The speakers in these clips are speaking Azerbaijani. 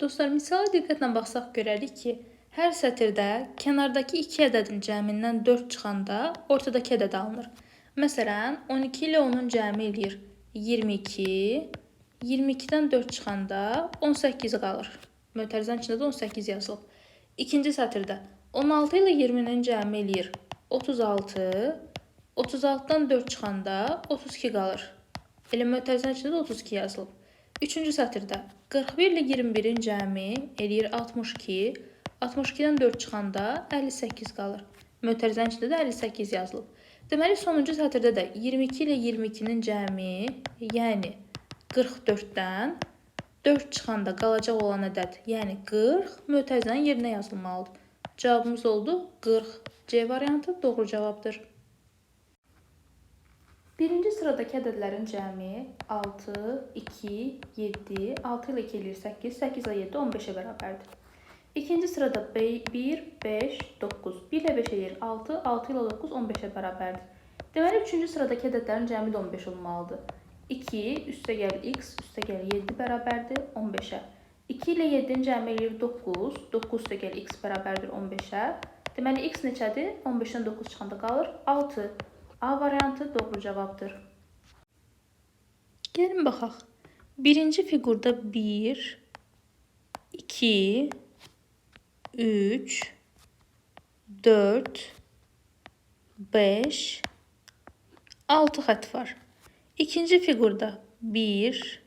Dostlar, misala diqqətlə baxsaq görərik ki, hər sətirdə kənardakı iki ədədin cəmindən 4 çıxanda ortadakı ədəd alınır. Məsələn, 12 ilə 10-un cəmi eləyir 22, 22-dən 4 çıxanda 18 qalır. Mötərizənin içində də 18 yazılıb. İkinci sətirdə 16 ilə 20-nin cəmi eləyir 36, 36-dan 4 çıxanda 32 qalır. Elə mötərizənin içində də 32 yazılıb. Üçüncü sətirdə 41 ilə 21-in cəmi eləyir 62, 62-dən 4 çıxanda 58 qalır. Mötərizənin içində də 58 yazılıb. Deməli, sonuncu sətirdə də 22 ilə 22-nin cəmi, yəni 44-dən 4 çıxanda qalacaq olan ədəd, yəni 40, mötərizənin yerinə yazılmalıdır. Cavabımız oldu 40. C variantı doğru cavabdır. Birinci sıradakı ədədlərin cəmi 6, 2, 7, 6 ilə 2 eləyir 8, 8 ilə 7 15-ə bərabərdir. İkinci sırada 1, 5, 9. 1 ilə 5 eləyir 6, 6 ilə 9 15-ə bərabərdir. Deməli, üçüncü sıradakı ədədlərin cəmi də 15 olmalıdır. 2 üstə gəl x, üstə gəl 7 bərabərdir 15-ə. 2 ilə 7-nin cəmi eləyir 9, 9 üstə gəl x bərabərdir 15-ə. Deməli, x neçədir? 15-dən 9 çıxanda qalır 6. A variantı doğru cavabdır. Gəlin baxaq. Birinci fiqurda 1, 2, 3, 4, 5, 6 xətt var. İkinci fiqurda 1,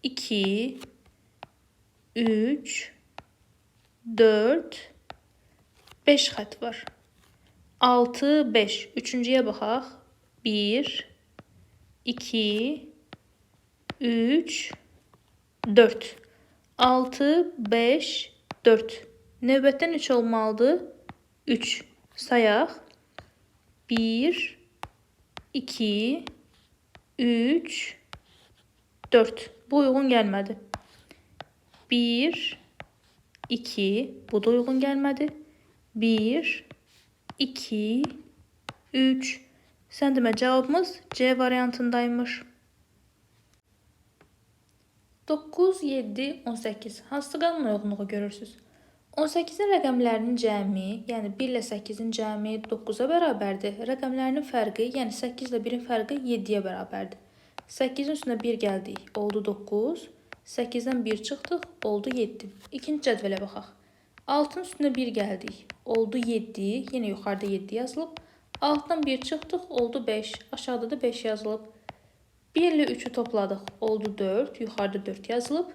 2, 3, 4, 5 xətt var. 6, 5. Üçüncüyə baxaq. 1, 2, 3, 4. 6, 5, 4. Növbətdə neçə olmalıdır? 3. Sayaq. 1, 2, 3, 4. Bu uyğun gəlmədi. 1, 2. Bu da uyğun gəlmədi. 1, 2, 3. Sən demə cavabımız C variantındaymış. 9, 7, 18. Hansı qanuna uyğunluğu görürsünüz? 18-in rəqəmlərinin cəmi, yəni 1 ilə 8-in cəmi 9-a bərabərdir. Rəqəmlərinin fərqi, yəni 8 ilə 1-in fərqi 7-yə bərabərdir. 8-in üstünə 1 gəldik, oldu 9. 8-dən 1 çıxdıq, oldu 7. İkinci cədvələ baxaq. 6-nın üstünə 1 gəldik, oldu 7. Yenə yuxarıda 7 yazılıb. 6-dan 1 çıxdıq, oldu 5. Aşağıda da 5 yazılıb. 1 ilə 3-ü topladıq, oldu 4. Yuxarıda 4 yazılıb.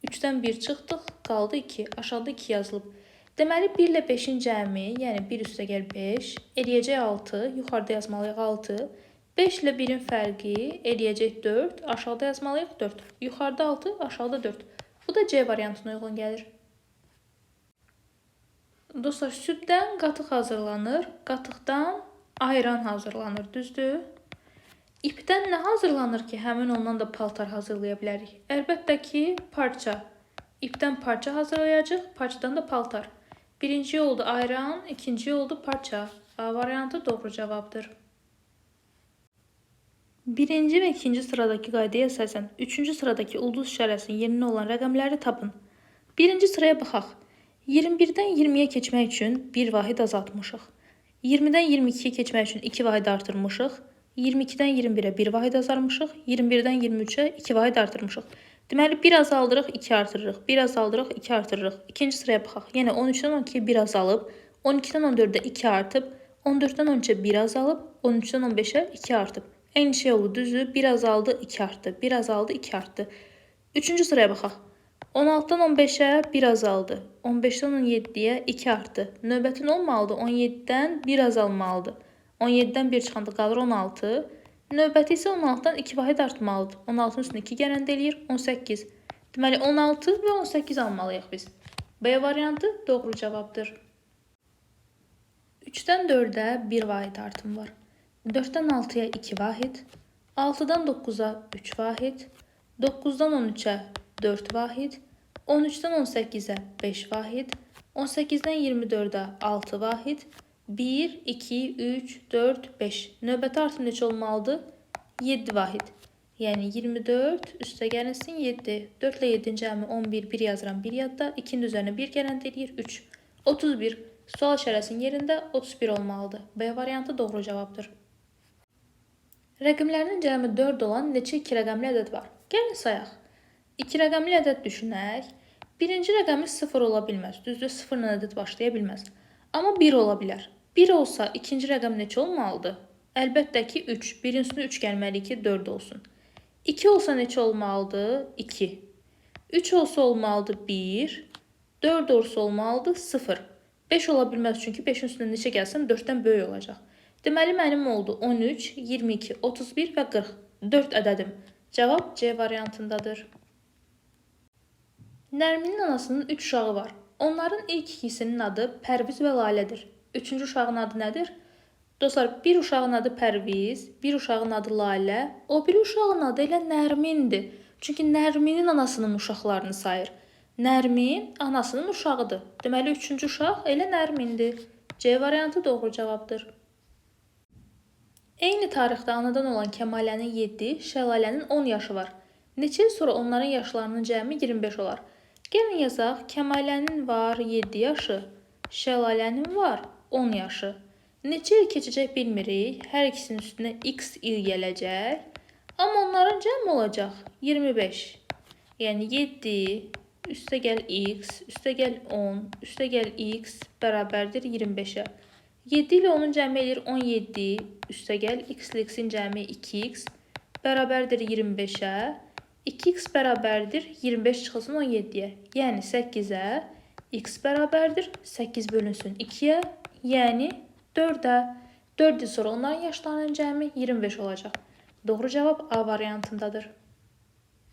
3-dən 1 çıxdıq, qaldı 2. Aşağıda 2 yazılıb. Deməli, 1 ilə 5-in cəmi, yəni 1 üstə gəl 5, eləyəcək 6. Yuxarıda yazmalıyıq 6. 5 ilə 1-in fərqi eləyəcək 4. Aşağıda yazmalıyıq 4. Yuxarıda 6, aşağıda 4. Bu da C variantına uyğun gəlir. Dostlar, süddən qatıq hazırlanır, qatıqdan ayran hazırlanır, düzdür? İpdən nə hazırlanır ki, həmin ondan da paltar hazırlaya bilərik? Əlbəttə ki, parça. İpdən parça hazırlayacaq, parçadan da paltar. Birinci oldu ayran, ikinci oldu parça. A variantı doğru cavabdır. Birinci və ikinci sıradakı qaydaya əsasən üçüncü sıradakı ulduz işarəsinin yerinə olan rəqəmləri tapın. Birinci sıraya baxaq. 21-dən 20-yə keçmək üçün 1 vahid azaltmışıq. 20-dən 22-yə keçmək üçün 2 vahid artırmışıq. 22-dən 21-ə 1 vahid azalmışıq. 21-dən 23-ə 2 vahid artırmışıq. Deməli, 1 azaldırıq, 2 artırırıq. 1 azaldırıq, 2 artırırıq. İkinci sıraya baxaq. Yəni 13-dən 12-yə 1 azalıb, 12-dən 14-ə 2 artıb, 14-dən 13-ə 1 azalıb, 13-dən 15-ə 2 artıb. Eyni şey oldu, düzdür? 1 azaldı, 2 artdı. 1 azaldı, 2 artdı. Üçüncü sıraya baxaq. 16-dan 15-ə 1 azaldı. 15-dən 17-yə 2 artdı. Növbəti nə olmalıdır? 17-dən 1 azalmalıdır. 17-dən 1 çıxanda qalır 16. Növbəti isə 16-dan 2 vahid artmalıdır. 16-nın üstünə 2 gələndə eləyir 18. Deməli 16 və 18 almalıyıq biz. B variantı doğru cavabdır. 3-dən 4-ə 1 vahid artım var. 4-dən 6-ya 2 vahid, 6-dan 9-a 3 vahid, 9-dan 13-ə 4 vahid, 13-dən 18-ə 5 vahid, 18-dən 24-ə 6 vahid, 1, 2, 3, 4, 5. Növbəti artım neçə olmalıdır? 7 vahid. Yəni 24 üstə gəlinsin 7. 4 ilə 7-nin cəmi 11, 1 yazıram 1 yadda. 2-nin üzərinə 1 gələndə eləyir 3. 31. Sual işarəsinin yerində 31 olmalıdır. B variantı doğru cavabdır. Rəqəmlərinin cəmi 4 olan neçə iki rəqəmli ədəd var? Gəlin sayaq. İki rəqəmli ədəd düşünək. Birinci rəqəmi 0 ola bilməz. Düzdür, 0 ilə ədəd başlaya bilməz. Amma 1 ola bilər. 1 olsa ikinci rəqəm neçə olmalıdır? Əlbəttə ki 3. Birin üstünə 3 gəlməli ki 4 olsun. 2 olsa neçə olmalıdır? 2. 3 olsa olmalıdır 1. 4 olsa olmalıdır 0. 5 ola bilməz çünki 5-in üstünə neçə gəlsəm 4-dən böyük olacaq. Deməli mənim oldu 13, 22, 31 və 40. 4 ədədim. Cavab C variantındadır. Nərminin anasının 3 uşağı var. Onların ilk ikisinin adı Pərviz və Lalədir. Üçüncü uşağın adı nədir? Dostlar, bir uşağın adı Pərviz, bir uşağın adı Lalə, o biri uşağın adı elə Nərmindir. Çünki Nərminin anasının uşaqlarını sayır. Nərmin anasının uşağıdır. Deməli, üçüncü uşaq elə Nərmindir. C variantı doğru cavabdır. Eyni tarixdə anadan olan Kəmalənin 7, Şəlalənin 10 yaşı var. Neçə il sonra onların yaşlarının cəmi 25 olar? Gəlin yazaq, Kəmalənin var 7 yaşı, Şəlalənin var 10 yaşı. Neçə il keçəcək bilmirik. Hər ikisinin üstünə x il gələcək. Amma onların cəmi olacaq 25. Yəni 7 üstə gəl x, üstə gəl 10, üstə gəl x bərabərdir 25-ə. 7 ilə 10-un cəmi eləyir 17, üstə gəl x ilə x-in cəmi 2x bərabərdir 25-ə. 2x bərabərdir 25 çıxılsın 17-yə. Yəni 8-ə, x bərabərdir 8 bölünsün 2-yə, yəni 4-ə. 4 il sonra onların yaşlarının cəmi 25 olacaq. Doğru cavab A variantındadır.